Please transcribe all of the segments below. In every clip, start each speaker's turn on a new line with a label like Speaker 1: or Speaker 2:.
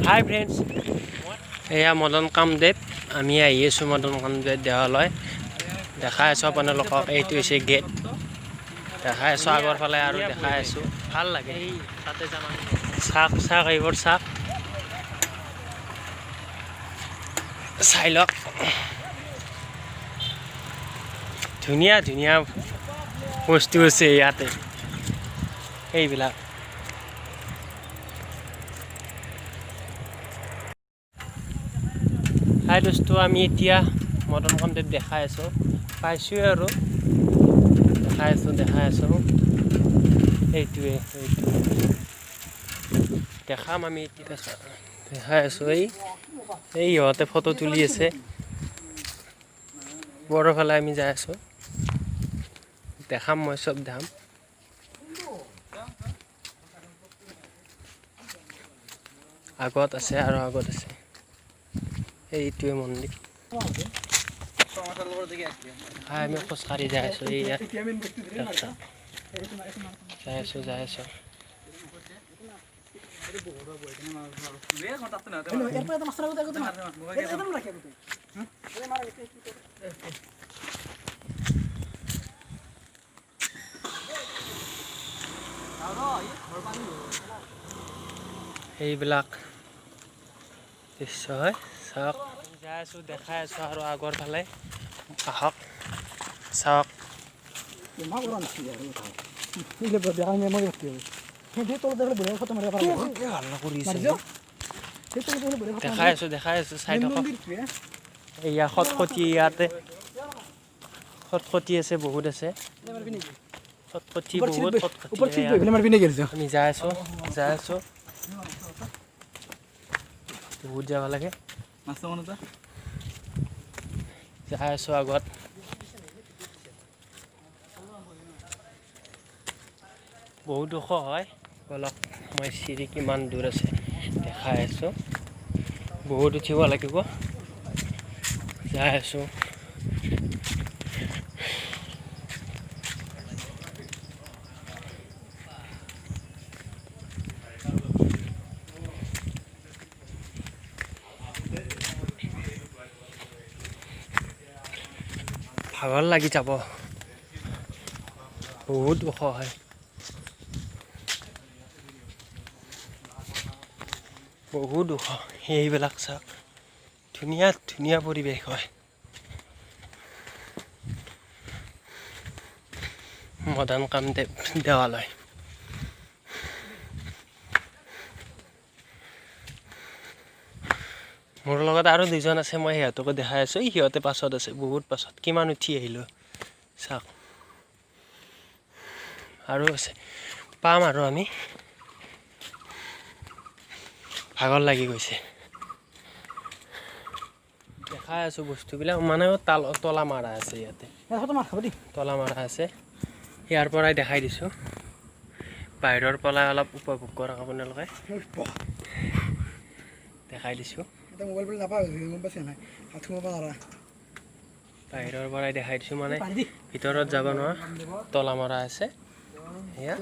Speaker 1: হাই friends, এয়া মদন কামদেৱ। আমি আহি আছোঁ মদন কামদেৱ দেৱালয়। দেখাই আছোঁ আপোনালোকক। এইটো হৈছে গেট। দেখাই আছোঁ আগৰ ফালে আৰু দেখাই আছোঁ, ভাল লাগে। তাতে যাম আমি। চাক চাক, এইবোৰ চাক চাই লওক। ধুনীয়া ধুনীয়া বস্তু আছে ইয়াতে। এইবিলাক হাই দোস্ত, আমি এতিয়া মদন কামদেৱ দেখাই আছোঁ, পাইছোঁৱে আৰু দেখাই আছোঁ, দেখাই আছোঁ। এইটোৱে এইটোৱে দেখাম আমি এতিয়া, দেখাই আছোঁ। এই এই ইহঁতে ফটো তুলি আছে। ওপৰৰ ফালে আমি যাই আছোঁ, দেখাম মই চব দেখাম। আগত আছে আৰু আগত আছে। এইটোৱে মন্দিৰ। হয়, আমি খোজকাঢ়ি যাই আছোঁ। এইয়া যাই আছোঁ, যাই আছোঁ। এইবিলাক দৃশ্য হয়, চাওক। যাই আছোঁ, দেখাই আছোঁ আৰু আগৰ ফালে আহক, চাওক। দেখাই আছোঁ, দেখাই আছোঁ, চাই থাকক। এয়া খটখটি, ইয়াতে খটখটি আছে, বহুত আছে খটখটি, বহুত খটখটি। আমি যাই আছোঁ, যাই আছোঁ, বহুত যাব লাগে। যাই আছোঁ আগত। বহুত ওখ হয়। বলক, মই চিৰি কিমান দূৰ আছে দেখাই আছোঁ। বহুত উঠিব লাগিব। যাই আছোঁ। ভাগৰ লাগি যাব, বহুত ওখ হয়। বহুত ওখ। এইবিলাক চাওক, ধুনীয়া ধুনীয়া পৰিৱেশ হয়। মদন কামদেৱ দেৱালয়। মোৰ লগত আৰু দুজন আছে, মই সিহঁতকো দেখাই আছোঁ। সিহঁতে পাছত আছে, বহুত পাছত। কিমান উঠি আহিলোঁ চাওক। আৰু আছে, পাম আৰু আমি। ভাগৰ লাগি গৈছে। দেখাই আছোঁ বস্তুবিলাক, মানে তলা মাৰা আছে ইয়াতে, তলা মাৰা আছে। ইয়াৰ পৰাই দেখাই দিছোঁ। বাহিৰৰ পৰাই অলপ উপভোগ কৰক আপোনালোকে। দেখাই দিছোঁ, বাহিৰৰ পৰাই দেখাই দিছোঁ, মানে ভিতৰত যাব নোৱাৰা, তলা মৰা আছে। সেয়া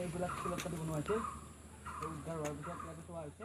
Speaker 2: এইবিলাক শিলত কাটি বনোৱা হৈছে, উদ্ধাৰ হোৱাৰ পিছত ইয়াতে থোৱা হৈছে।